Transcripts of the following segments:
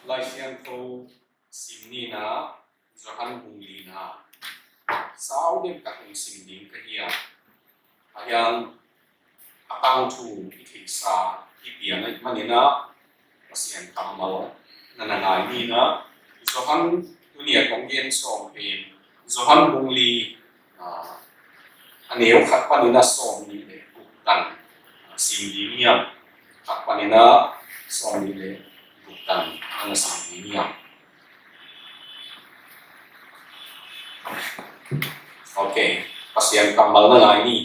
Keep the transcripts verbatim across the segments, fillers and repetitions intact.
Lai Siangtho sim ni in ah, Johan bung li in ah, sau deuh tak hong sim ding ka hi a, a hiang a tangthu i theihsa i pian ahih manin ah, Pasian kammal na na ngai ni in ah, Johan tuni a kong gen sawm pen, Johan bung li, ah, a neu khat panin ah sawm nih le guk tan, ah, sim ding hiam? Khat panin ah sawm nih le guk tan na na sim ding hiam? Ok, Pasian kammal na ngai ni.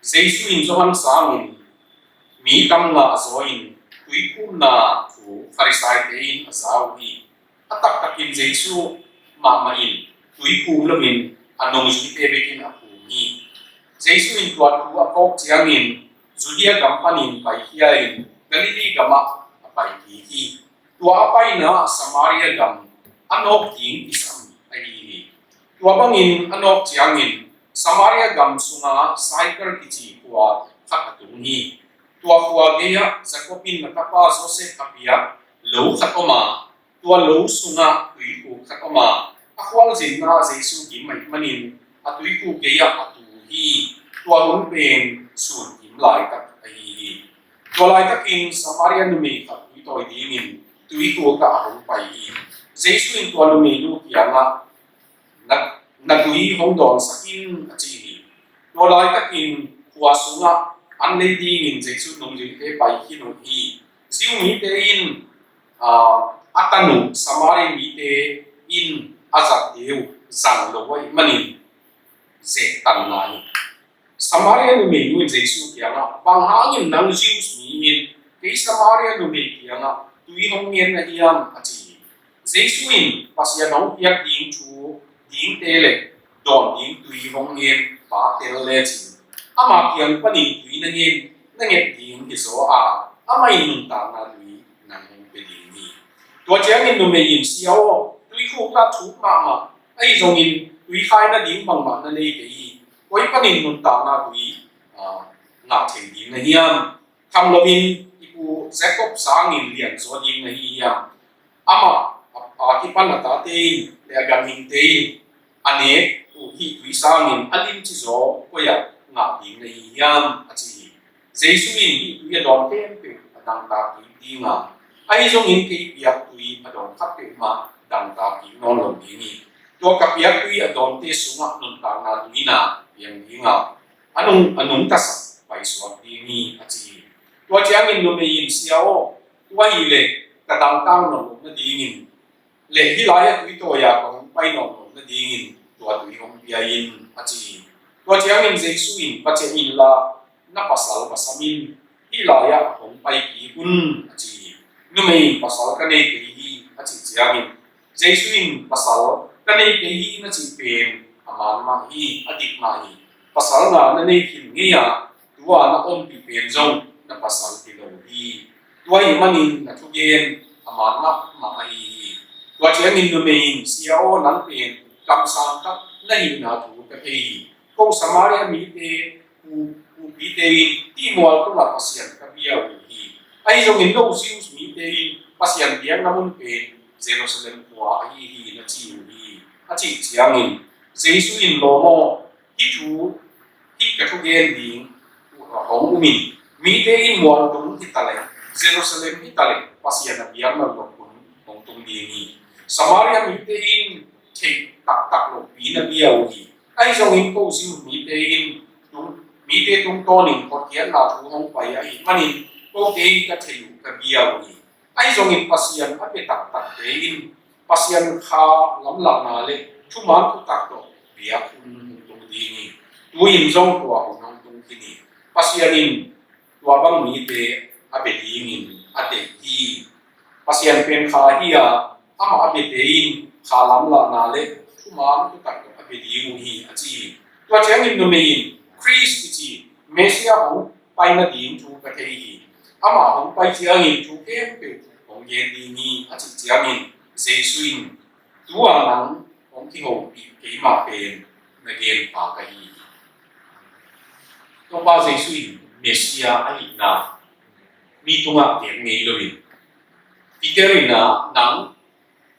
Jesu in Johan sangin mi tam ngah zaw in tuiphumna thu Farisai-te in a za uh hi. A taktakin Jesu mahmah in tuiphum loin a nungzuite bekin a phum hi. Jesu in tua thu a phawk ciangin Judea gam panin paikhia in Galilee gamah a pai kik hi. Tua a paina ah Samaria gam a nawk ding kisam ahi hi. Tua bangin a nawk ciangin Samaria gam sunga Sychar kici khua khat a tung hi. Tua khua gei-ah Jacob in a tapa Joseph a piak lo khat om a, tua lo sungah tuikhuk khat om a, a khualzinna ah Jesu gim ahih manin a tuikhuk gei-ah a tu hi. Tua hun pen sun gim laitak ahi hi. Tua laitakin Samaria numei khat tui tawi dingin tuikhuk ah a hong pai hi. Jesu in tua numeinu kiangah, na, na tui hong dawnsak in, a ci hi. Tua laitakin khua sungah an lei dingin Jesu nungzuite pai khin uh hi. Jew mite in, aa, a tan uh Samaria mite in a zatte uh zang lo ahih manin zehtanna hi. Samaria numeinu in Jesu kiangah, "Bang hangin nang Jews mi in kei Samaria numei kiangah tui hong ngen na hiam?" a ci hi. Jesu in, "Pasian hong piak ding thu dingte le dawn ding tui hong ngen pa tel lecin, ama kiang panin tui na ngen, na nget ding hi zaw a, amah in nuntakna tui nang hong pia ding hi." Tua ciangin numei in, "Sia aw, tuikhuk lah thuk mahmah, ahi zongin tui khai nading bangmah na nei kei hi. Koi panin nuntakna tui, aa, ngah thei ding na hiam? Tham loin i pu Jacob sangin lianzaw ding na hi hiam? Amah a, a kipan a tate in le a ganhingte in a nek uh hih tui sangin a limci zaw koi-ah ngah ding na hi hiam?" a ci hi. Jesu in, "Hih tui a dawn khempeuh a dangtak kik ding a, ahi zongin kei piak tui a dawn khat peuhmah dangtak kik nawn lo ding hi. Tua ka piak tui a dawnte sungah nuntakna tui na piang ding a, a nung, a nungtasak paisuak ding hi," a ci hi. Tua ciangin numei in, "Sia aw, tua hileh ka dangtak nawn loh nadingin le hih lai-ah tui tawi-a ka hong pai nawn loh nadingin tua tui hong pia in," a ci hi. Tua ciangin Jesu in, "Va ciah inla, na pasal va sam in, hih lai-ah hong pai kik un," a ci hi. Numei in, "Pasal ka nei kei hi," a cih ciangin Jesu in, "Pasal ka nei kei hi na cih pen a man mah hi, a dik mah hi. Pasal nga na nei khin ngei a, tua na ompih pen zong na pasal hi lo hi. Tua ahih manin na thugen a man mahmah ahi hi." Tua ciangin numei in, "Sia aw, nang pen kamsang tak na hihna thu ka thei hi. Ko Samaria mite, pu, pupite in hih mual tungah Pasian ka bia uh hi. Ahi zongin no Jews mite in Pasian biakna mun pen Jerusalem khua ahi hi na ci uh hi," a cih ciangin Jesu in, "Lawm aw, hih thu, hih ka thugen ding hong um in, mite in mual tung hi taleh, Jerusalem hi taleh Pasian a biakna mun hong tung ding hi. Samaria mite in theih taktak lohpi na bia uh hi. Ahi zongin ko Jew mite in tung, mite tungtawnin hotkhiatna thu hong pai ahih manin kote in ka theih uh ka bia uh hi. Ahi zongin Pasian a bia taktakte in Pasian kha lamlahna le thuman thutak tawh biak hun hong tung ding hi. Tu-in zong tua hun hong tung khin hi. Pasian in tua bang mite a bia dingin a deih hi. Pasian pen kha hi a, amah a biate in kha lamlahna le thuman thutak tawh a bia ding uh hi," a ci hi. Tua ciangin numei in, "Khrist kici Messiah hong pai nading thu ka thei hi. Amah hong pai ciangin thu khempeuh hong gen ding hi," a cih ciangin Jesu in, "Tua nang hong kihopih keimah pen na genpa ka hi hi." Topa Jesu in Messiah ahihna mi tungah gen ngei loin, Peter in ah, "Nang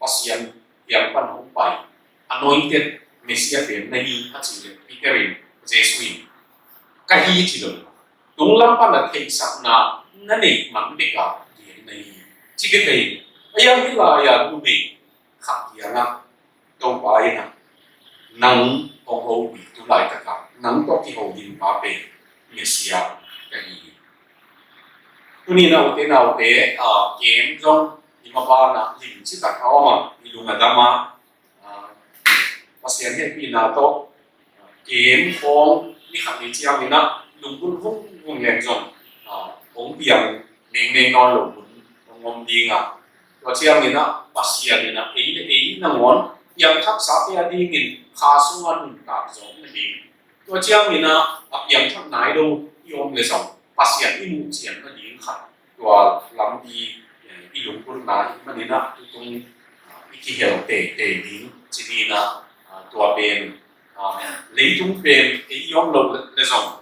Pasian kiang pan hong pai anointed Messiah pen na hi a cih leh Peter in, Jesu in, ka hi ci lo. Tunglam pan a theihsakna na neih man bek a gen na hi ci bek hi. A hiang hi lai-a numei khat kiangah Topa in ah nang hong hopih tu laitak a nang tawh kiho ding pa pen Messiah ka hi hi. Tuni-in ah ute naute, a, kem zong i maban ah lim citak a om a, i lung a dam a, a, Pasian hehpihna tawh kem khawng ni khat ni ciangin ah lungkul vungvung leng zong, a, hong piang mengmeng nawn lo hun hong om ding a, tua ciangin ah Pasian in ah ei le ei nangawn piangthaksa pia dingin kha sungah nuntak zawk nading, tua ciangin ah a piangthak nai lo i om le zong Pasian i muh cian nading khat, tua lampi, eh, i lungkimna ahih manin ah tutung, ah, i kihel teitei ding ci-in ah, ah, tua pen, ah, leitung pen ei i om loh le, le zong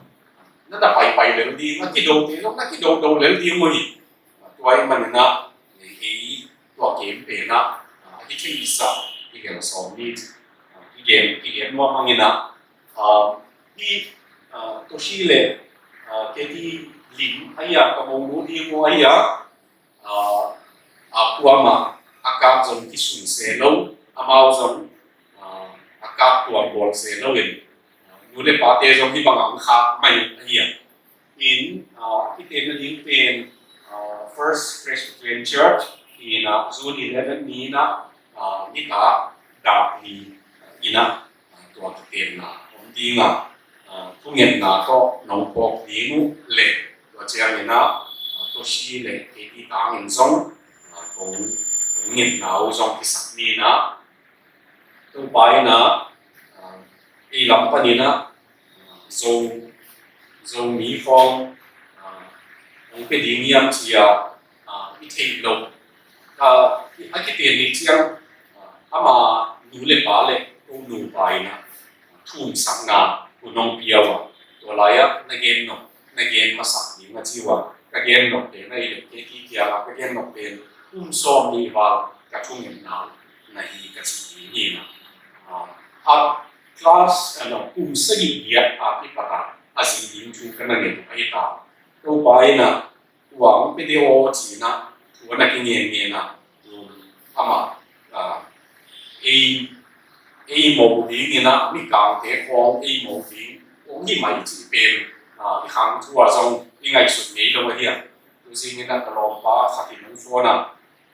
na na paipai lel ding, na kidote zong na kidodo lel ding uh hi. Ah, tua ahih manin ah ei, ei tua kem pen ah, ah, i theihsa i gel sawm ni, ah, i gen, i gen nuam hangin ah, ah, hi, ah, Toshi le, ah, Katie lim ahi a, ka monu ding uh ahi a, ah, a kuamah a kap zong kisun se lo, amau zong, ah, a kap tuam bawl se lo in, ah, nu le pate zong hih bang a hong khak mai ahi a. In, ah, i tenna ding pen, ah, First Presbyterian Church in ah June eleven ni in ah, ah, nitak dak li in ah, ah, tua kitenna om ding a, ah, thungetna tawh nong phawk ding uh leh tua ciangin ah, ah, Toshi le Katie tangin zong, ah, kong, kong ngetna uh zong kisak ni in ah, Topa in ah, ah, ei lam panin ah, ah, Zo, Zomi khawng, ah, hong pia ding hiam ci-a, ah, i theih loh, ah, a kiten ni ciang, ah, ama nu le pa le ko nupa in ah thumsakna hun hong pia uh a, tua lai-ah na gen nop, na gen masak ding a ci uh a, ka gen nop pen ahih leh Katie kiangah ka gen nop pen kum sawm nih val ka thungetna uh na hi ka ci ding hi in ah. Ah, a class, ah, no, kum sagih giat a kipat a a zin ding thu ka na nget uh ahi ta. Topa in ah tua hong pia ding aw ci-in ah thu a na kingen ngen a, um, amah, ah, ei, ei mo dingin ah, mikangte khawng ei mo ding hong hi mai cih pen, ah, i khang thu ah zong i ngaihsut ngei lo ahi a. Tuzing in ah ka lawmpa khat in hong phone a,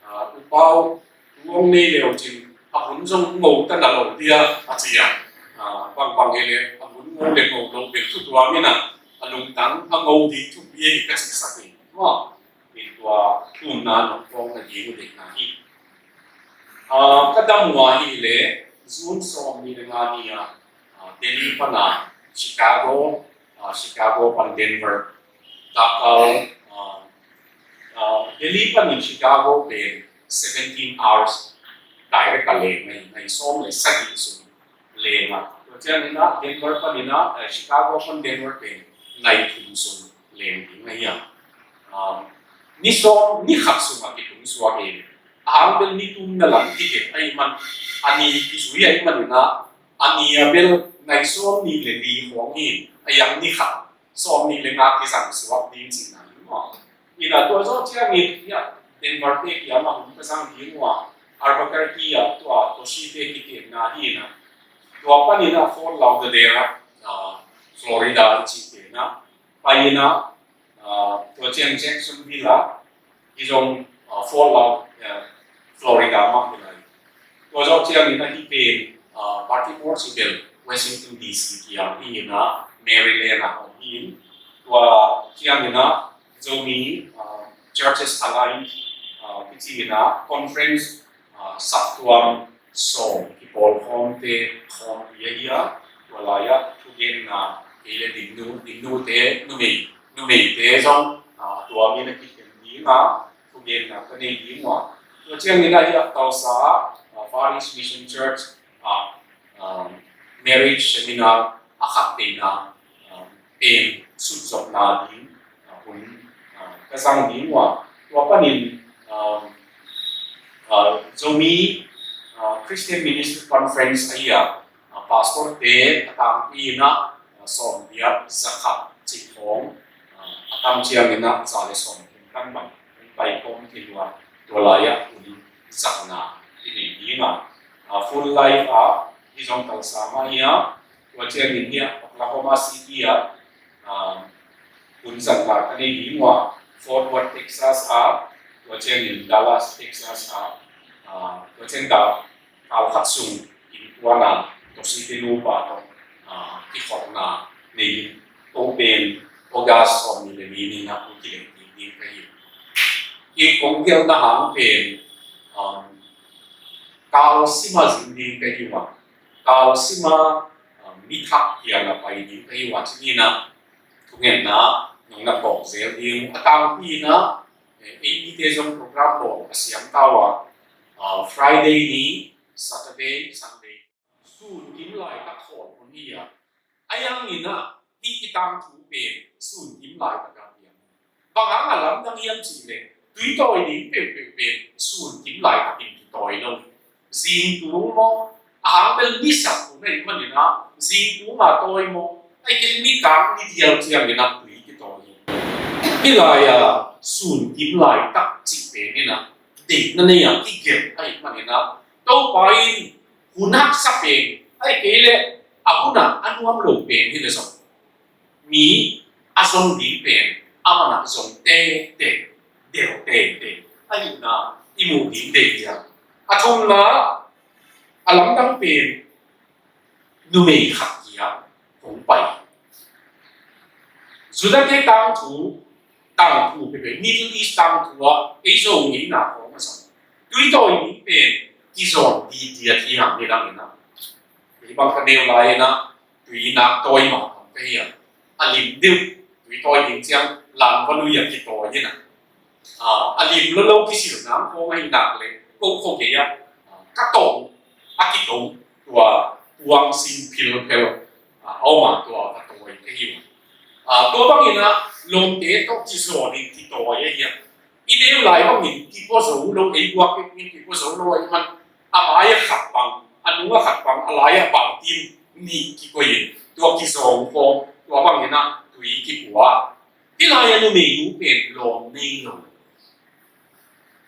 ah, U Pau, thu hong nei le uh cin, a hun zong ngo ta na lo dia a ci a. Ah, bangbang hi leh a hun ngo le ngo lo bel thu tuam in ah, a lungtang a ngo ding thupi hi ka ciksak hi. Maw, in tua thumna nong phawk nading uh deihna hi. Ah, ka dam uh ahih leh June sawm nih le nga ni a, ah, Delhi pan a Chicago, ah, Chicago pan Denver, Dakar, ah, ah, Delhi panin Chicago pen seventeen hours direct a leng, nai, nai sawm le sagih sung leng a. Tua ciangin ah Denver panin ah, eh, Chicago pan Denver pen nai thum sung leng ding ahi a. Um, ni sawm, ni khat sungah kitung suak hi. A hang bel ni thum na lam kihet ahih man, a ni kizui ahih manin ah, a ni a bel nai sawm nih le li khawng hi, a hiang ni khat sawm nih le nga kizang suak ding cihna hi maw. In ah tua zawh ciangin, ya, Denver te kiangah hun ka zang ding uh a, Albuquerque ah tua Toshi te kitenna hi in ah, tua panin ah Fort Lauderdale, ah, Florida i cih pen ah pai in ah, ah, tua ciang Jacksonville ah, hi zong, ah, Fort Laud-, ah, Florida mah hi lai. Tua zawh ciangin ah hih pen, ah, Baltimore cih bel Washington D C kiang hi in ah, Maryland ah om hi in. Tua ciangin ah Zomi, ah, Churches Alliance, ah, kici in ah conference, ah, saptuam sawm kipawlkhawmte khawmpi ahi a, tua lai-ah thugenna kei le dinnu, dinnute, numei, numeite zong, ah, tua mi na kikhen ding a, thugenna ka nei ding uh a. Tua ciangin ah hih ah Tulsa ah, ah, Far East Mission Church ah, ah, marriage seminar a khat teina, ah, pen sutzopna ding, ah, hun, ah, ka zang ding uh a. Tua panin, ah, ah, Zomi Christian Ministry Conference ahi a, pastor te a tangpi in a, sawmgiat, zakhat cih khawng, a tam ciangin a za le sawm kum kan bang pai kawm khin uh a, tua lai-ah hun zakna i nei ding a, Full Life ah hi zong kalsa mah hi a, tua ciangin hi a Oklahoma City ah hun zakna ka nei ding uh a, Fort Worth, Texas ah, tua ciangin Dallas, Texas ah, tua ciang Dallas kal khat sung innkuan a tawsite nupa tawh kikhopna nei. Ko pen August sawmnih le nih ni-in a hong kileh ding ka hi. Hih kong gelhna hang pen kal sim a zin ding ka hi uh a, kal sim a mi thak kiang a pai ding ka hi uh a, ci-in a thungetna nong na phawk zel ding. A tangpi in a, ei mite zong program bawl a siam ta uh a, Friday ni, Saturday, Sunday, sun kim laitak khawl hun hi a, a yang in a hih i tangthu pen sun kim laitak a piang. Bang hang a lamdang hiam cih leh, tui tawi ding peuhpeuh pen sun kim laitak in kitawi lo. Zingtung maw, a hang bel ni sak hun ahih manin a, zingtung a tawi maw, ahih kei leh ni kang ni dial ciangin a tui kitawi hi. Hih lai-a sun kim laitak cih pen in a deihna nei a kigelh ahih manin a, Topa in hun haksa pen, ahih kei leh a hun a a nuam lo pen hi leh zong, mi a zong ding pen a man a zong teitei, delh teitei ahihna i muh ding deih hi a. A thumna, a lamdang pen numei khat kiang hong pai. Judate tangthu, tangthu peuhpeuh, Middle East tangthu ah ei Zo ngeina khawng a zong, tui tawi ding pen kizawn didiat hi hang hi dang in a, ei bang ka neu lai in a, tui nak tawi mah bang ka hi a, a lim deuh, tui tawi ding ciang langva lui a kitawi in a, a lim lolo kisil nang khawng ahih nak leh ko khuagei ah ka tong, a kitong, tua puang sing philphel a om a, tua ka tawi ka hi uh a. Tua bangin a lawmte tawh kizawn in kitawi ahi a, i neu lai bangin kipua zo lo, ei guak in kipua zo lo ahih man a mai-ah khat bang, a nung-ah khat bang, a lai-ah bangkim nih kikoih in tua kizawng khawng, tua bangin a tui kipua. Hih lai-ah numeinu pen lawm nei lo.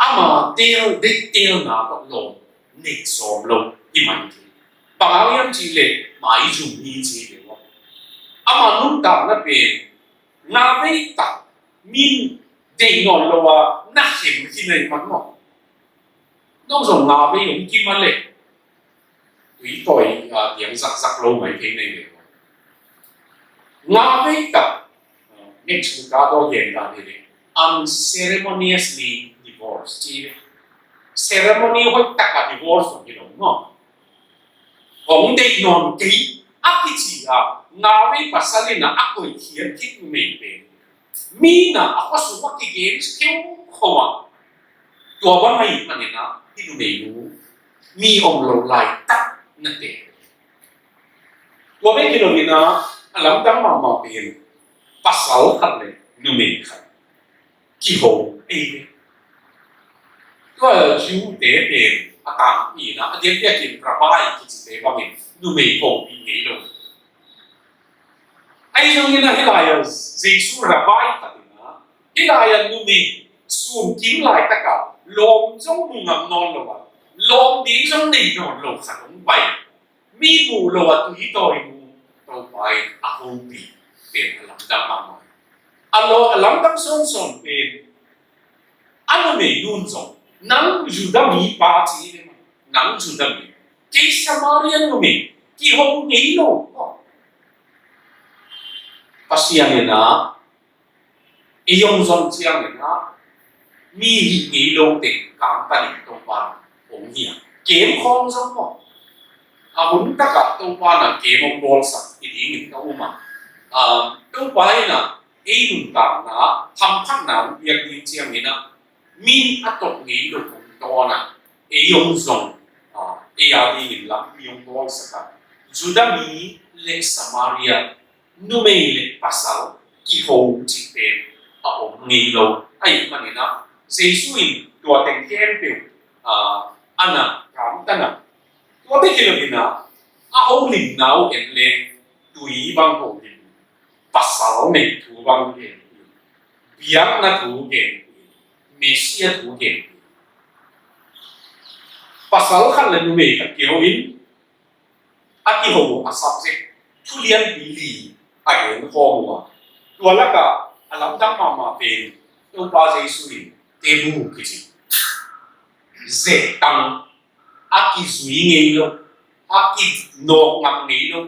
Ama teel, deih teelna tawh lawm nei sawm lo hi mai thei. Bang hang hiam cih leh maizum hi ci hi ve uh a, ama nuntakna pen ngavei tak, min deih nawn lo a na khem khin ahih man maw. Nong zong ngavei hong kim a leh tui tawi a diang zakzak lo mai thei na hi ve uh a. Ngavei tak, Max Lucado gen dan hi leh, unceremoniously divorce ci hi ve. Ceremony hoih tak a divorce hong hi lo maw. Hong deih nawn kei a kici a, ngavei pasal in a a koih khiat khit numei pen, mi in a a khuasung a kigen kheukheu a, tua bang ahih manin a hih numeinu mi om lo laitak na teel. Tua bek hi lo in a, a lamdang mahmah pen pasal khat le numei khat kiho ei ve. Tua Jew-te pen a tangpi in a, a diakdiakin rabbi kicite bangin numei hopih ngei lo. Ahi zongin a hih lai-ah Jesu rabbi khat in a, hih lai-ah numei sun kim laitak a lawm zong mu ngam nawn lo a, lawm ding zong nei nawn lo khat hong pai. Mi muh lo a tui tawi mu, Topa in a hopih pen a lamdang mahmah. A lo, a lamdang sawnsawn pen a numeinu in zong, nang Judah mipa ci hi ve maw, nang Judah mi, kei Samaria numei kiho ngei lo maw. Pasian in a ei hong zon ciangin a, mi hih ngei lo teng kangtan in Topa in hong hi a, kem khawng zong maw. A hun takah Topa in a kem hong bawlsak hi dingin ka um a. Topa in a ei nuntakna hamphatna hong piak ding ciangin a, min a tawh ngei lo hong tawn a, ei hong zong, ei a dingin lampi hong bawlsak a, Judah mi le Samaria numei le pasal kiho cih pen a om ngei lo. Ahih manin a, Jesu in tua teng khempeuh a na kamtan a, Tua bek hi lo in ah, a holimna uh en leng, tui bang holim, pasal nei thu bang gen, biakna thu gen, Messiah thu gen. Pasal khat le numei khat kiho in, a kiho a subject thu lianpi li a gen khawm uh a, tua lakah a lamdang mahmah pen Topa Jesu in tebu kici, zehtang, a kizui ngei lo, a kinawkngak ngei lo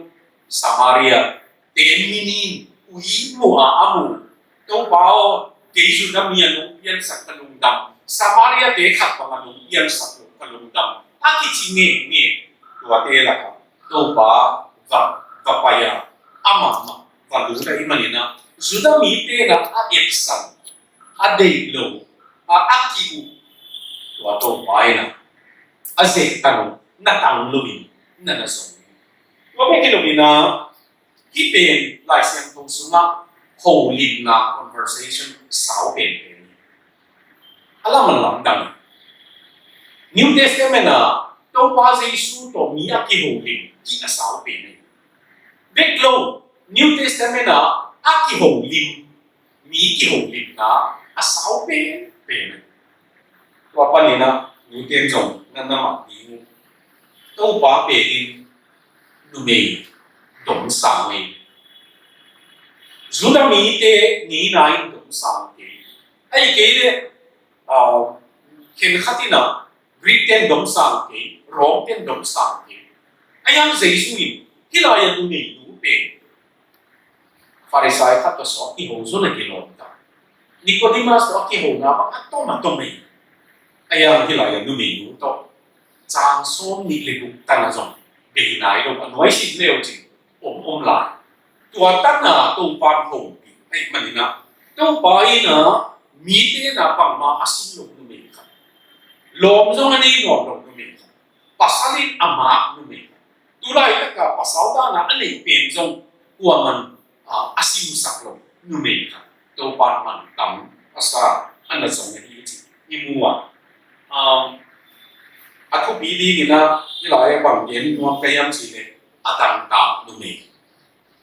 Samaria te minin ui mu a, a mu, Topa aw, kei Judah mi a nong piansak ka lungdam, Samaria te khat bang a nong piansak lo ka lungdam, a kici ngekngek tuate lakah Topa va, va pai a, amah mah va lut ahih manin ah, Judah mite in ah a etsan, a deih lo, a, a ki-up, tua Topa in ah a zehtang, na tang lo in, na na zong. Tua bek hi lo in ah, hih pen Lai Siangtho sungah holimna conversation sau penpen. A lam a lamdang. New Testament ah Topa Jesu tawh mi a kiholim cih a sau pen. Bek lo, New Testament ah a kiholim, mi kiholimna a sau penpen. Tua panin ah mite in zong na na mat ding uh. Topa pen in numei domsang ei. Judah mite ngeina in domsang kei. Ahih kei leh, ah, khenkhat in ah Greek ten domsang kei, Rome ten domsang kei. Ahi hang Jesu in hih lai-ah numeinu pen Farisai khat tawh sawt kiho zong a kilawm ta. Nicodemus tawh a kihona bang a tom a tom ei. Ahi hang hih lai-ah numeinu tawh chang sawm nih le guk tan a zong bei nai lo, a nuai sin leu cin om om lai. Tua tan a Topa in hopih ahih manin ah, Topa in ah mite in ah bangmah a sin lo numei khat, lawm zong a nei nawn lo numei khat, pasal in a mak numei khat, tu laitak a pasal dan a a neih pen zong kuaman, ah, a simsak lo numei khat, Topa in mantam a sa a na zong ahi ci i mu a. Um, a thupi dingin ah hih lai-ah bang gen nuam ka hiam cih leh, a dangtak numei.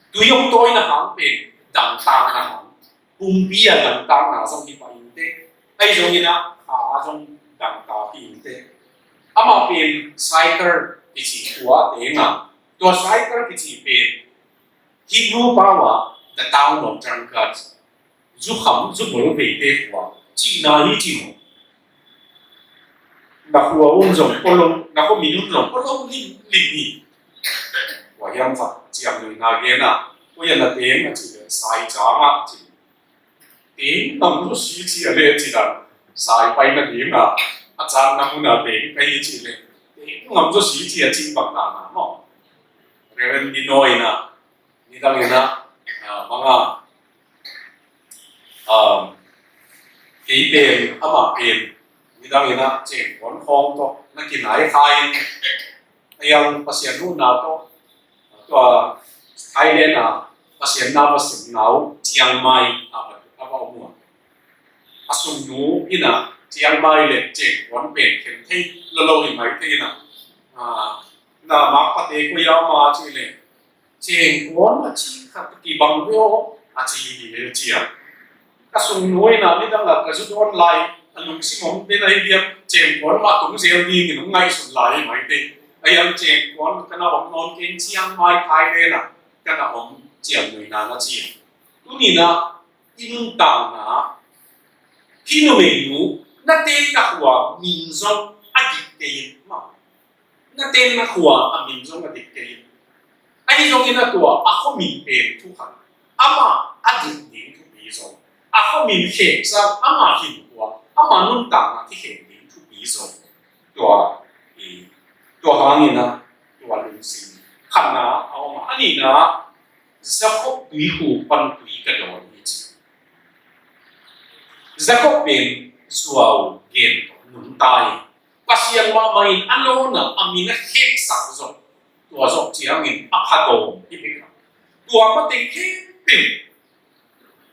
Tui hong tawina hang pen dangtakna hang, pumpi a dangtakna zong hi pah inteh. Ahi zongin ah, a, a zong dangtak hi inteh. Amah pen Sychar kici tua teng a, tua Sychar kici pen Hebrew pau ah the town of drunkards, zukham zubol veite khua cihna hi ci maw. Na khua un zong pua lo, na khua min un zong pua lo limlim hi. Tua hiam khat ciamnuihna gen a, tua hiam na teng a cih leh, Sai cang ah ci. Teng ngam zaw si ci a leh ci dan, sai paina ding a, a cangna mun a teng ka hi cih leh, teng ngam zaw si ci a cih bang dan a maw. Reverend Dino in ah, nidang in ah, ah, bang a, ah, kei pen, amah pen, nidang in ah cengkuan khawng tawh na kinai kha in, a hiang Pasian huhna tawh, tua Thailand a Pasian na, Pasian nau Chiang Mai a va, a va om uh a. A sungnu in ah Chiang Mai le cengkuan pen khen thei lo lo hi mai thei in ah, ah, na makpate koi a om a cih leh, cengkuan a ci khat kibang ve aw a ci hi ve ci a. Ka sungnu in ah nidang a ka zu dawn lai a lungsim hong den ahi diam, cengkuan mah tung zel dingin hong ngaihsun lai hi mai thei. A hiang cengkuan ka na om nawn kei, Chiang Mai Thailand ah ka na om, ciamnuihna na ci a. Tuni in ah i nuntakna, hih numeinu na tenna khua min zong a dik kei in maw. Na tenna khua a min zong a dik kei in. Ahi zongin ah tua a khua min pen thu khat, amah a dik ding thupi zong, a khua min kheksak, amah hinkhua, amah nuntakna kikhen ding thupi zong. Tua, i, tua hangin ah tua lungsim khatna a om a. A nihna, Jacob tuikhu pan tui ka dawn hi ci. Jacob pen zuau gen tawh nungta hi. Pasian mahmah in a lawn a, a min a kheksak zong, tua zawh ciangin a phadawm hi bek a. Tua mateng khempeuh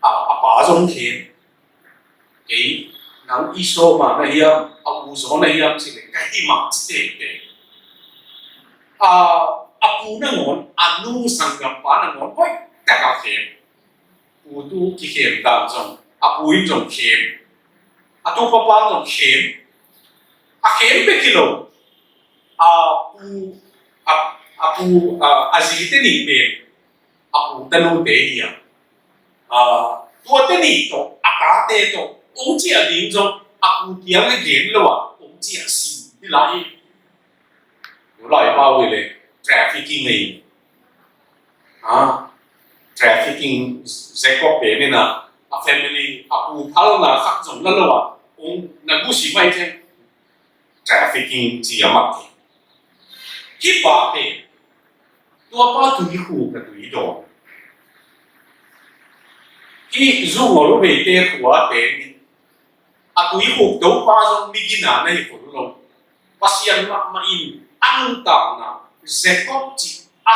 a, a pa zong khen. Kei nang Esau mah na hiam, a u zaw na hiam cih leh ka hi mah ci teitei. a, a pu nangawn, a nu sanggampa nangawn hoih taka khem. Pu tu kikhem dan zong a pu in zong khem, a tu papa zong khem. A khem bek hi lo, a pu, a, a pu, a, a zite nih pen a pu tanute hi a, a, tuate nih tawh a tate tawh hong ciah ding zong a pu kiang le gen lo a hong ciah sim hi lai hi. Lai pau hi le trafficking ahi. Ha? Trafficking, Jacob pen in a, a family, a pu phalna khat zong la lo a hong na gusi mai ciang trafficking ci a mak hi. Hih pa pen tua pa tui khuk a tui dawn. Hih zu ngol veite khua te in a tui khuk Topa zong migina na hi khol lo. Pasian mahmah in a nuntakna Jacob cih a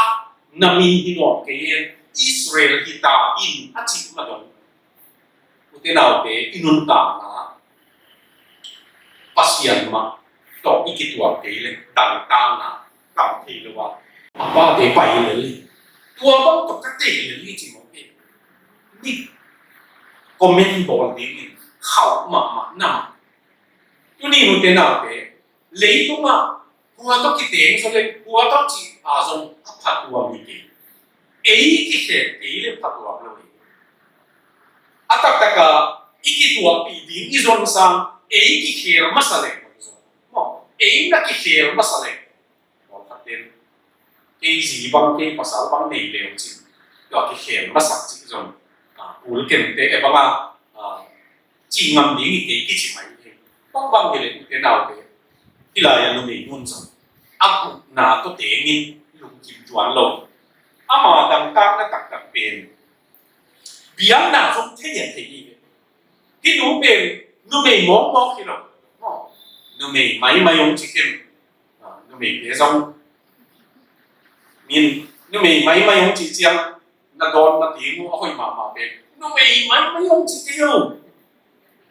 na min hi nuam kei in Israel hi ta in a cih mah dong. Ute naute, i nuntakna Pasian mah tawh i kituak kei le dangtakna kam thei lo a, a pate pai lel hi. Tua bang tawh ka teh lel hi ci mawk hi. Ni comment bawl dingin khauh mahmah na mah. Tuni ute naute, leitungah kua tawh kiteng zaw le kua tawh cih a zong a phatuam hi kei. Ei kikhel kei le phatuam lo hi. A taktakah i kituahpih ding i zon sang ei kikhel masa leng zong maw, ei na kikhel masa leng. Pawlkhat ten kei zi bang kei pasal bang nei leu cin tua kikhel masak cih zong, a, kul kente e banga, a, ci ngam ding hi kei kici mai hi. Bangbang hi le ute naute, hih lai-a numei nun zong a gukna tawh tengin lungkim tuan lo. Ama dangtakna taktak pen biakna zong thei a thei hi ve. Hih nu pen numei mawkmawk hi lo. Numei maimai hong ci khin. Numei te zong min numei maimai hong ci ciang na dawn na ti mu a hoih mahmah pen numei maimai hong ci kei lo.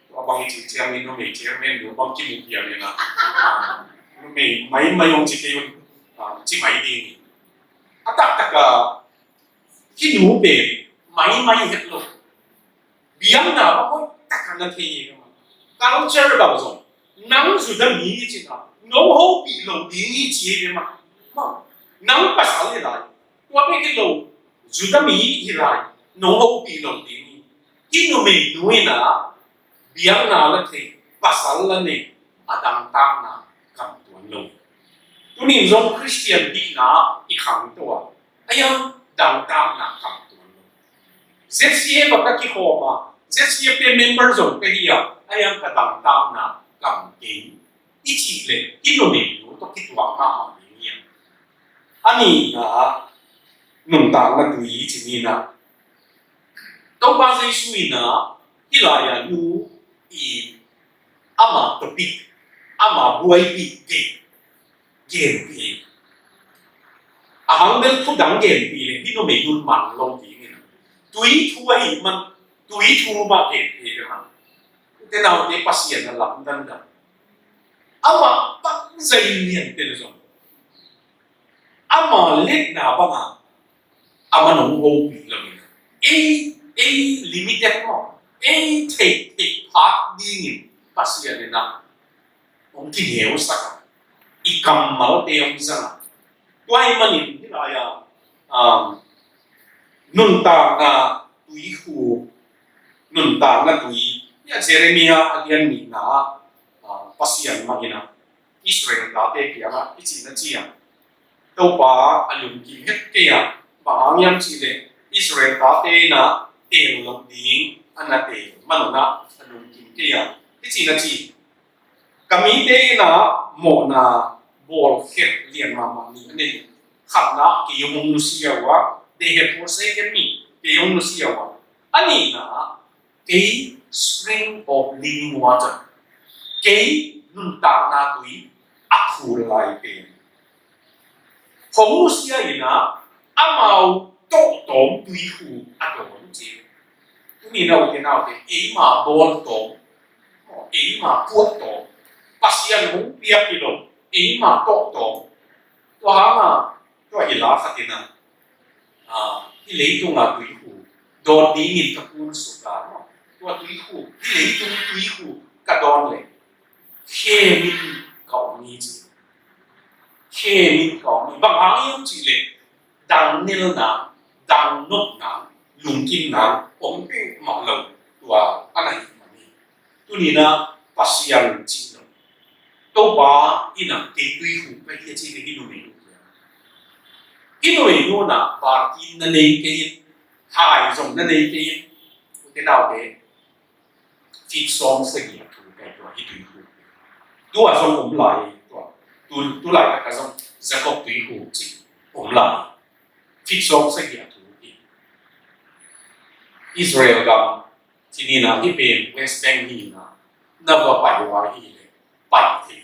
Tua bang i ci ciang in numei chairman nu bang kimu pian in a, numei maimai hong ci kei un, ci mai ding hi. A taktak a hih nu pen maimai het lo. Biakna bang hoih taka na thei hi. Culture bang zong nang Judah mi hi cin a nong hopih lo ding hi ci hi ve mah. Nang pasal hi lai. Tua bek hi lo, Judah mi hi lai, nong hopih lo ding hi. Hih numei nu in a biakna la thei, pasal la nei, a dangtakna kam tuan lo. Tunin zong Khristian hihna i khangto a, a hiang dangtakna kam tuan lo. Z C A bang ka kikhawm a, Z C A te member zong ka hi a, a hiang ka dangtakna kam kei. I cih le hih numei nu tawh kituak mahmah ding hi a. A nihna nuntakna tui i ci ni na. Topa Jesu in a hih lai-a nu i ama topic, ama buaipih deih genpih. A hang bel thu dang genpih le hih numei nun man lo ding in a. Tui thu ahih man tui thu mah genpih le man. Ute naute, Pasian a lamdang dang. Amah bangzah in lian pen zong, ama letna bangah amah nong hopih lo in, ei, ei limited maw, ei theih, theih phat dingin Pasian in a hong kineusak a, i kammalte hong zang a. Tua ahih manin hih lai-a, um, nuntakna tui khu, nuntakna tui, hih a Jeremiah a lian nihna ah, Pasian mah in a Israel tate kiangah hih ci-in a ci a, Topa a lungkim het kei a, bang hang hiam cih leh Israel tate in a teel loh ding a na teel man un a lungkim kei a, hih ci-in a ci. Ka mite in a mawhna bawlkhiat lian mahmah nih a nei. Khatna, kei hong nusia uh a, they have forsaken me, kei hong nusia uh a. A nihna, kei spring of living water, kei nuntakna tui a phul lai pen. Hong nusia in a, amau tawhtawm tui khu a dawn ci. Tuni na ute naute, eima bawltawm, eima puattawm, Pasian hong piak hi lo, eima tawhtawm. Tua hanga, tua i la khatina, a, i leitunga tuihu dawn dingin ka kun suka, tua tuihu, i leitung tuihu ka dawn le, khemin ka om ni ci. Khemin ka om ni. Bang hang hiam ci le, dang nelna, dang nopna, lungkimna om peuhmah lo, tua a na hi mah ni. Tunina Pasian cih lo, Topa ina kei tuihu ka hi a ci le, hi numei nu kia. Hi numei nu na party na nei kei in, hai zong na nei kei in, ute naute, fit sawm sagih a thu kai tua hi tuihu. Tua zong om lai tua. Tu, tu laitak a zong Jacob tuihu ci om lai. Fit sawm sagih a thu hi. Israel gam ci ni na, hi pen West Bank hi na, na va pai ua hi le pai thei.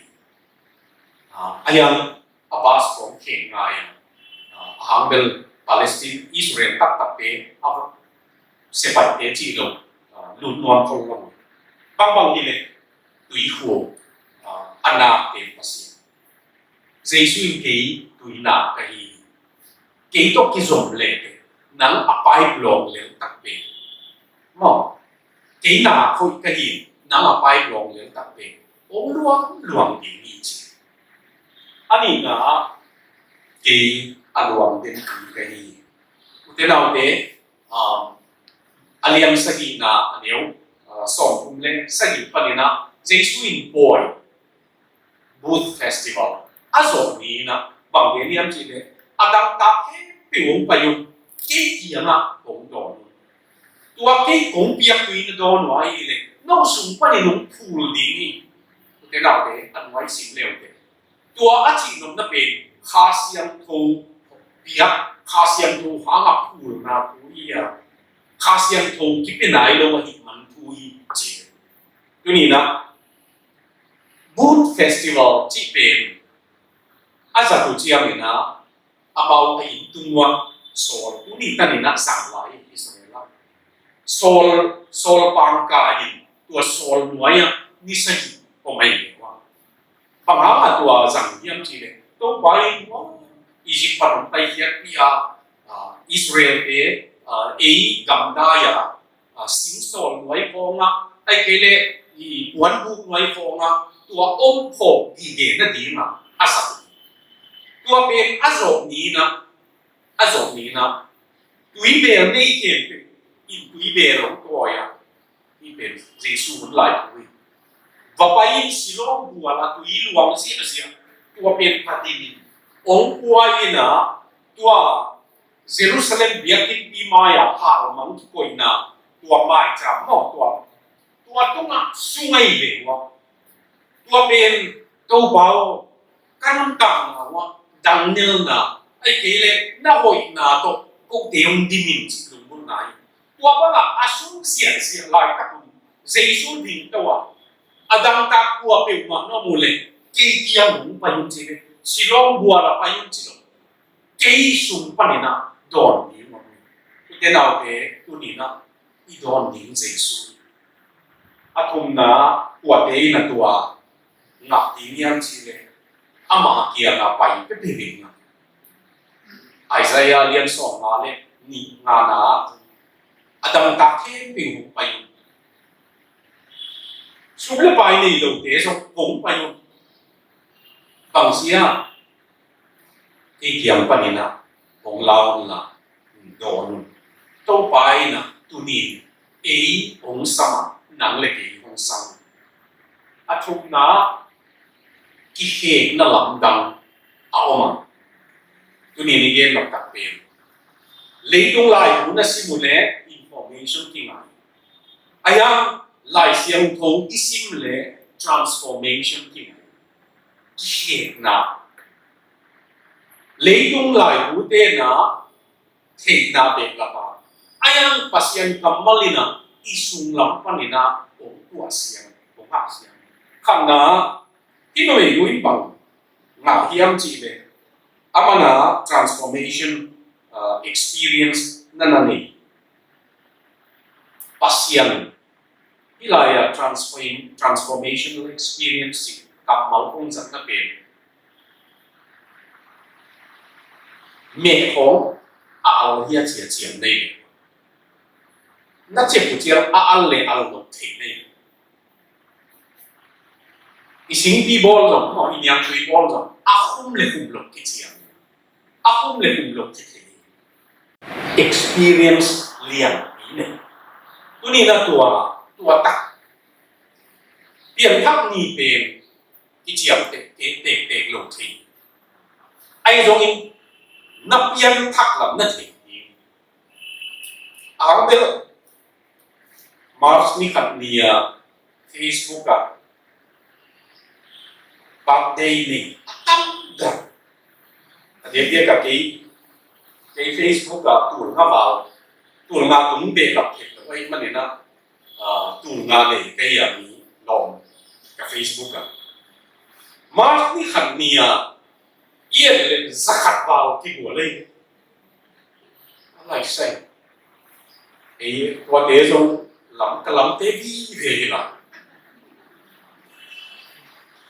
A, a hiang Abbas kong khen ngai a, a hang bel Palestine, Israel taktak te a sepaih te cih lo, a, lut nuam khol lo. Bangbang hi le tuihu, a, a nak te Pasian. Jesu in kei tuina ka hi. Kei tawh kizom leh teh, nang a pipe lawng lel tak pen. Maw, kei na khoih ka hi, nang a pipe lawng lel tak pen. Ong luang luang ding hi ci. A nihna ah, kei a luang den ka hi. Ute naute, um, a lian sagihna a neu, uh, sawmthum le sagih paninah Jesu in pawi Booth Festival a zawh ni-inah bang gen hiam cih leh, a dangtak khempeuh hong pai un, kei kiangah hong dawn un. Tua kei kong piak tui na dawn uh ahih leh no sung panin hong phul ding hi. Ute naute, a nuai sim le uh teh. Tua a cihnopna pen Kha Siangtho piak, Kha Siangtho hanga phulna thu hi a, Kha Siangtho kipia nai lo ahih man thu hi ci. Tuninah Booth Festival cih pen a zat uh cianginah amau a inn tung uah sawl, tuni taninah zang lai Israel ah. Sawl, sawl pangka in tua sawl nuai-ah ni sagih om ahi ve ua. Bang hanga tua zang hiam cih leh, Topa in ua Egypt pan hong paikhiatpih a, a, Israel te, a, ei gamdai a, a, sing sawl nuai khawngah, ahih kei leh i puanbuk nuai khawngah tua om phawk gige nadingah a zat. Tua pen a zawh ni-inah, a zawh ni-inah, tuibel nei khempeuh in tuibel hong tawi a, hih pen Jesu hun lai thu hi. Va pai in Siloam bual ah tui luang ziahziah, tua pen pha dim in hong buai inah, tua Jerusalem biakinnpi mai-ah halmang kikoihna, tua maicam maw, tua, tua tungah sung ahi ve ua. Tua pen, Topa aw, ka nuntakna uah dang nelna, ahih kei leh na hoihna tawh kote hong dim in cih lunggulhna hi. Tua bangah a sung ziahziah laitak un Jesu dingto a, a dangtak kua peuhmah na om uh leh kei kiang hong pai un ci leh, Siloam bual ah pai un ci lo. Kei sung paninah dawn ding om hi. Ute naute, tuninah i dawn ding Jesu. A thumna, kuate in a tua ngah ding hiam cih leh, ama kiangah pai peuhpeuh in ngah. Isaiah lian sawmnga le nih ngana, a dangtak khempeuh hong pai un. Sum le pai nei lote zong hong pai un. Bang sia, kei kiang paninah hong la unla, dawn un. Topa inah tuni-in ei hong sam a, nang le kei hong sam. A thumna, kikhekna lamdang a om a. Tuni-in i gen noptak pen, leitung laibu na sim uh leh information kingai. A hiang Lai Siangtho i sim leh transformation kingai. Kikhekna. Leitung laibu tenah theihna behlap a, a hiang Pasian kammal inah i sunglam paninah hong tuahsiang, hong haksiang. Khatna, hih numei nu in bang ngah hiam cih leh, a mana transformation, uh, experience na na nei. Pasian, hih lai-ah transform-, transformational experience cih kammal hong zatna pen, Meh khawng a al hi a ciaciam nei. Na cep uh ciang a al le al lo thei nei. I singpi bawl zong, maw, i niangtui bawl zong a khum le khum lo kiciam. A khum le khum lo kithei. Experience lianpi nei. Tuni na tua, tua tak pianthak ni pen kiciam tek tek tek tek lo thei. Ahi zongin na pianthak lam na thei ding. Ang bel March ni khat ni-a Facebook ah birthday nei a tam dang. A diakdiak a kei, kei Facebook ah tul nga val, tul nga tung behlap thei lo ahih manin ah, ah, tul nga nei kei a mi lawm ka Facebook ah. March ni khat ni-a i et leh za khat val kigual ei. A laisai. Ei, tuate zong lam, ka lamte vive hi la.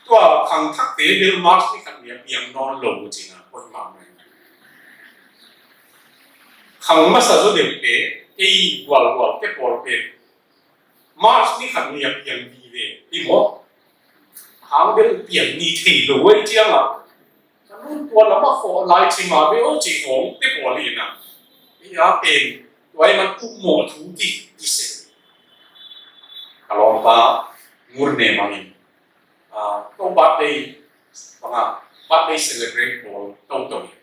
Tua khangthakte bel March ni khat ni-a piang nawn lo uh cin a, koih mahmah. Khang masa zaw deuhte, ei gualgualte pawl pen March ni khat ni-a piang vive hi maw. Hang bel piang ni thei lo ei ciang a. Ka nun tua lam a khawh lai cing a ve aw cih khawng te pawl hi na. Hih a pen tua ahih man upmawh thu ti, ti se. Ka lawmpa Ngurnem in, ah, ko birthday, bang a, birthday celebrate bawl toto hi.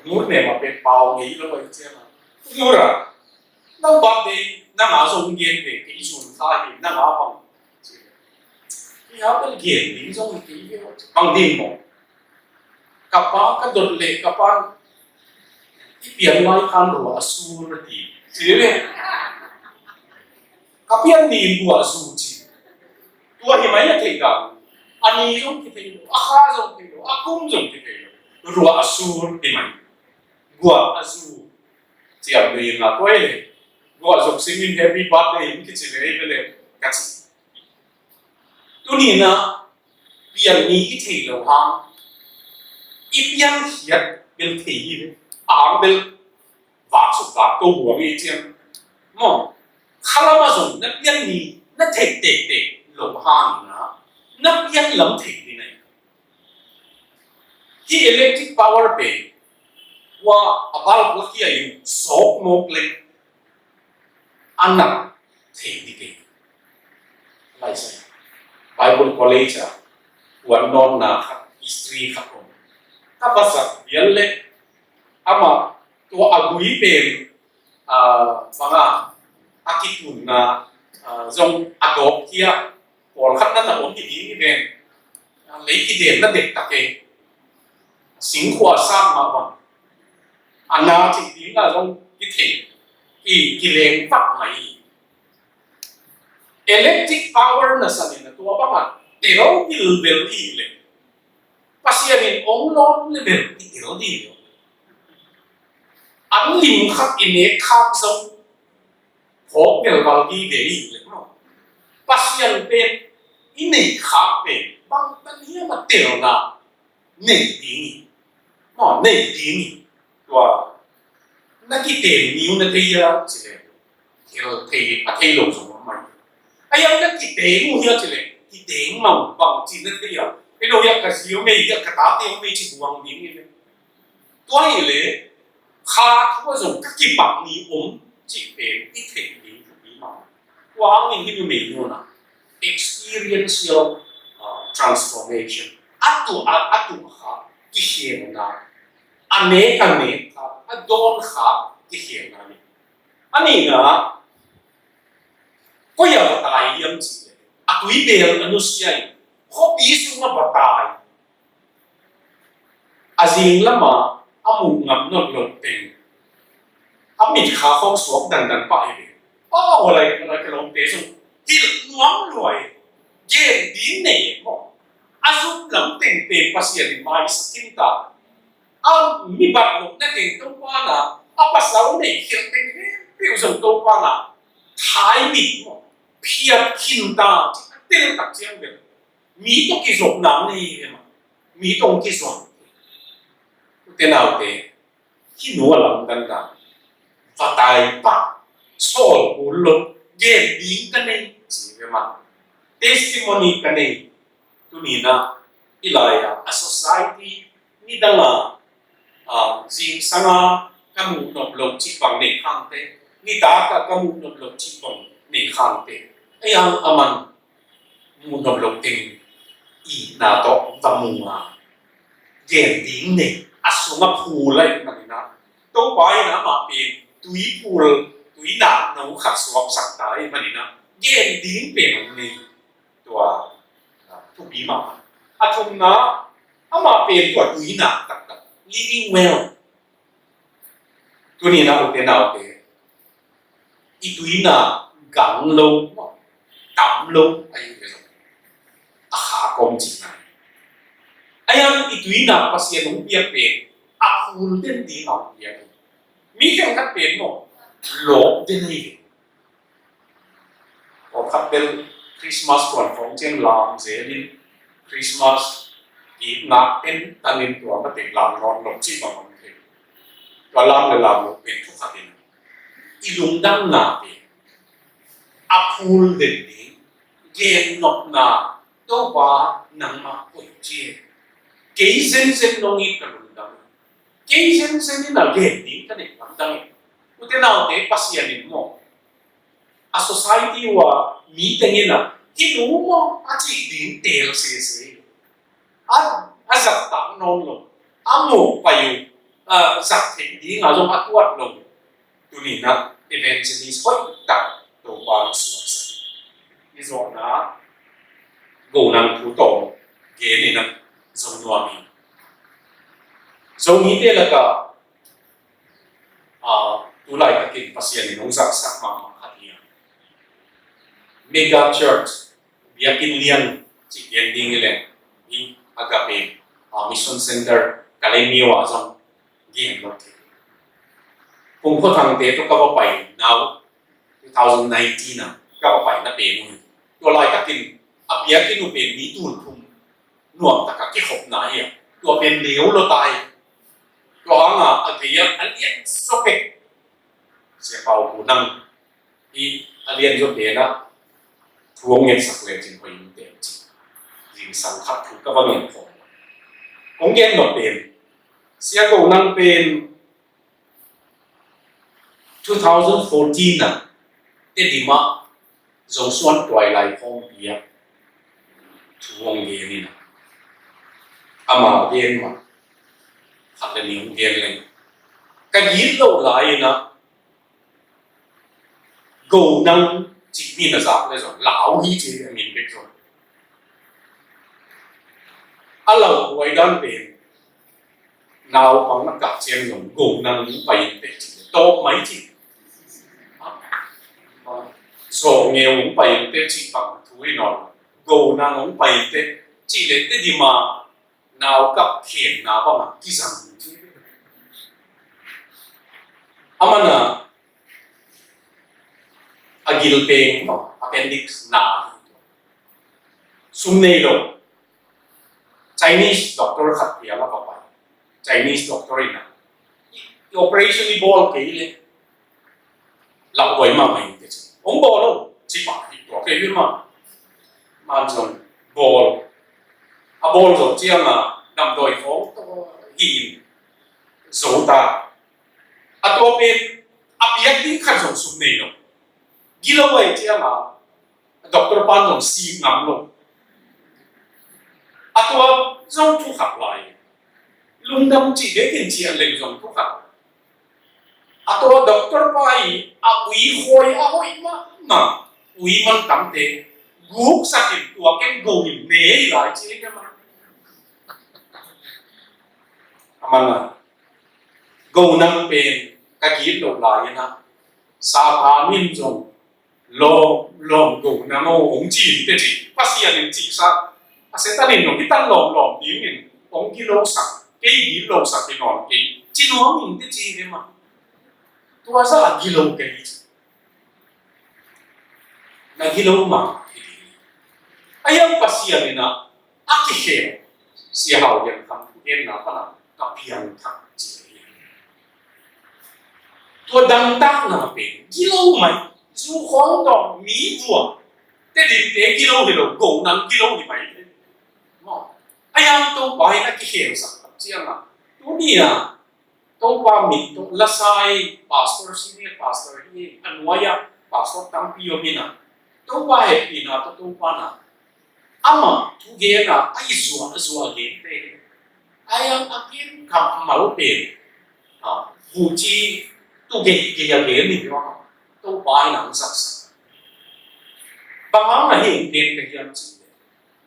Ngurnem a pen pau ngei lo ahi ciang a. Ngur a, nang birthday, nang a zong gen ve, kei zun kha hi, nang a bang. Hih a bel gen ding zong hi kei ve aw. Bang ding maw. Ka pa ka dot leh ka pa i pian lai khan ruah a sur a ti. Ci ve. Ka pian ni in ruah a zu ci. Tua hi mai a theih dan. A ni zong kithei lo, a kha zong thei lo, a kum zong kithei lo. Ruah a sur hi mai. Ruah a zu. Ciam ding a koi leh. Ruah zok singin happy birthday in kici leh ei bel leh ka ci. Tuni na pian ni i thei lo hang, i piankhiat bel thei hi ve. A hang bel vak suk vak to buang i ciang. Maw, khalam a zong na pian ni na thei tektek lo hang na, na pian lam thei ding na hi. Hih electric power pen tua a bulb lakhia in sawk mawk leh a nat thei ding kei. Laisai Bible College ah puan nawnna khat, history khat om. Ka va zak vial leh amah tua a gui pen, ah, bang a, a kitunna, ah, zong a dawk hi a, pawlkhat na na om hi ding hi ven. Ah, lei kiden na dektak e. Singkhua sak mah bang. A na cih ding a zong kithei, ki, kileng vak mai. Electric power na sanin a tua bang a tel bilbel hi leh Pasian in ong lawm leh bel i tel ding hi. An lim khat i nek khak zong phawk belbal ding ve hi leh maw. Pasian pen i neih khak pen bang tan hiam a telna neih ding hi. Maw, neih ding hi. Tua na kiteng ni uh na thei a ci leh thil thei a thei lo zong om mai. A hiam na kiteng uh hi a ci leh kiteng mah uh bang ci na thei a. Ei lo hi a ka zi om ei, hi a ka tate om ei ci buang ding hi leh. Tua hi leh kha thu a zong ka kipak ni om cih pen i theih ding thupi mah. Tua hangin hih numei nu na experiential, uh, transformation. A tu a, a tu kha kikhelna. A nek a nek kha, a dawn kha kikhelna ni. A nihna, koi ah va tai hiam cih leh a tuibel a nusia in khuapi sungah va tai. A zing lamah a muh ngam nawn loh teng a mitkha khawng suak dandan pah hi ve. Aw, aw lai, aw lai ka lawmte zong hilh nuam lua e. Gen ding nei e maw. A zum lam teng pen Pasian in maisak khin ta. A mi bat lohna teng Topa na, a pasal neih khialh teng khempeuh zong Topa na thaimit maw, phiat khin ta, ci a tel tak ciang bel mi tawh kizopna nei ve maw. Mi tawh kizop. Ute naute, Hih nu a lamdang dan, va tai pah, sawl kul lo, gen ding ka nei, ci ve man. Testimony ka nei. Tuni-in ah i lai-ah a society nidang a, a, zingsang a ka muh nop lo cih bang nei khangte, nitak a ka muh nop lo cih bang nei khangte, a yang a man muh nop lo teng itna tawh va mu a, gen ding nei, a sung a phul ahih manin ah, Topa in ah amah pen tui phul, tui nakno khat suaksak ta ahih manin ah, gen ding pen hong nei. Tua, a, thupi mahmah. A thumna, amah pen tua tuinak taktak, living well. Tuni-in ah ute naute, i tuinak gang lo, tam lo, a hi ve lo. A kha kawm cihna. A yang i tuinak Pasian hong piak pen a phul den ding a hong piak hi. Mi khenkhat pen maw, lawp den ahi ve. Pawlkhat bel Christmas kuan khawng ciang lam zelin, Christmas gik ngak en tanin tua matek lam nawn lo cih bang om thei. Tua lam le lam lo pen thu khat in, i lungdamna pen a phul den ding, gen nopna, Topa nangmah koih ci e. Kei zenzen nong it ka lungdam. Kei zenzen in a gen ding ka neih lamdang e. Ute naute, Pasian in maw, a society uh a mi teng in ah, hih nu maw a cih ding teel sese. A, a zat tak nawn lo, a mawk pai uh, a zat theih ding a zong a tuat lo. Tuni-in ah evangelist hoih tak Topa in suaksak. I zawhna, Go Nang thu tawm gen in ah zong nuam hi. Zomite lakah, a, tu laitakin Pasian in hong zaksak mahmah khat hi a, mega church, biakinn lian cih gen ding hi leh, hi Agape, a, Mission Center Kalemyo ah zong gen lo thei. Kung Kho Thangte tawh ka va pai nau, two thousand nineteen ah ka va pai na pen uh hi. Tua laitakin a biakinn uh pen mi tul thum nuam taka kikhopna hi a, tua pen neu lo tai. Tua hanga a gei a, a lian zaw pek, Sia Pau Pu Nang hi, a lian zaw pen ah thu hong ngetsak lecin hoih in teh ci. Zingsang khat thu ka va ngen khawm. Kong gen nop pen, Sia Go Nang pen two thousand fourteen ah Tedim ah Zosuan Tuailai Khawmpi ah thu hong gen in ah, ama gen mah khat le nih hong gen leng, ka gilo lai in ah, Go Nang cih min a zak le zong lau hi ci a min bek zong. A lau buai dan pen, naupang a kah ciang zong Go Nang hong pai in teh cih le tawp mai ci. Zawngeu hong pai in teh cih bang thu hi nawn lo. Go Nang hong pai in teh cih le Tedim a nau kap khenna bangah kizang ci. A man a, a gil peng maw, appendix na. Sum nei lo. Chinese doctor khat piang a va pai. Chinese doctor in ah, i, i operation i bawl kei leh lau buai mahmah in teh ci. Hong bawl lo, ci pah hi tua kei hi mah. Man zong bawl. A bawl zo ciang a, damdawi khawng tawh hi in zo ta. A tua pen a piak ding khat zong sum nei lo. Gilo ahih ciang a, doctor pan zong sik ngam lo. A tua zong thu khat lai. Lungdam cih bek in ciah leng zong thu khat. A tua doctor pa i a ui khawi a hoih mahmah, ui man tamte guksak in tua ken go in ne lai ci hi mah. A man a, Go Nang pen ka gilo lai in ah, Satan in zong lawm, lawm Go Nang aw hong ci in teh ci. Pasian in cihsa, a Satan in zong hi tan lawm, lawm ding in hong gilosak, kei gilosak hi nawn kei ci nuam in teh ci hi mah. Tua zah a gilo kei ci. Na gilo mah hi ding. A hiang Pasian in ah a kikhel, Sia Hau Lian Kham thugenna pan a ka piangthak ci hi. Tua dangtakna pen gilo mai, zu khawng tawh mi vua, te dingte gilo hi lo, go nang gilo hi mai. Maw, a yang Topa in a kikhel sak tak ciang a, tuni a Topa min tawh lasai pastor, senior pastor hi, a nuai ah pastor tampi om hi na, Topa hehpihna tawh Topa na, ama thugen a, a i zuah zuah gente, a yang a gen kammal pen, a, vuci tu gei gei a gen ni, Topa in a hong zaksak. Bang hang a hih hong gen ka hiam cih leh,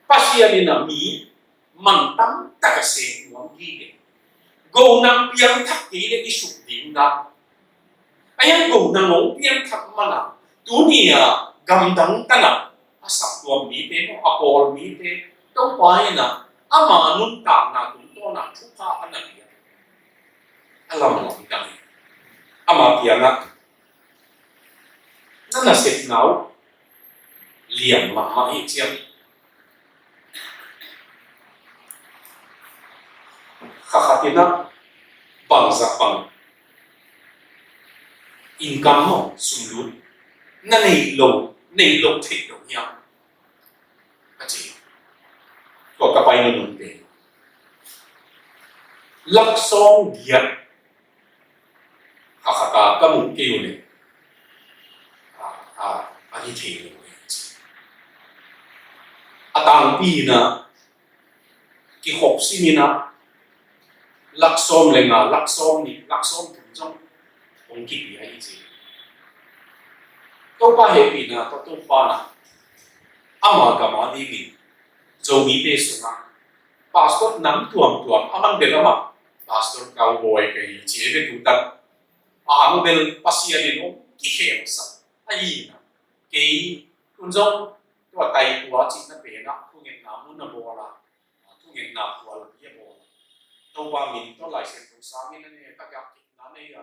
Pasian in a mi man tamtak a sem nuam gige. Go nang piangthak kei leh i suk ding dan. A yang go nang hong piangthak man a, tuni a gamdang tan a, a saptuam mite maw, a pawl mite, Topa in a, ama nuntakna tungtawn a thupha a na lian. A lamlam dang hi. Ama kiangah, na nasepna uh lian mahmah hi ciang. Kha khat in a bangzah bang income maw, sumlut na neih lo, neih lo theih lo hiam, a ci. Tua ka pai nunung pen lak sawm giat a khat a ka muh kei uh leh, a, a, a hi thei lo hi, a ci. A tangpi in a kikhop sim in a, lak sawm le nga, lak sawm nih, lak sawm thum zong hong kipia hi, ci. Topa hehpihna tawh Topa na, ama gam a dingin Zomite sungah pastor nam tuamtuam, a man bel amah pastor cowboy ka hi ci ve, tutan a hang bel Pasian in hong kikhel sak ahi na. Kei tun zong tua Taikua cihna pen ah thungetna mun a bawl a, thungetna khualpi a bawl a, Topa min tawh Lai Siangtho sangin a ne, ka gak kikna nei a,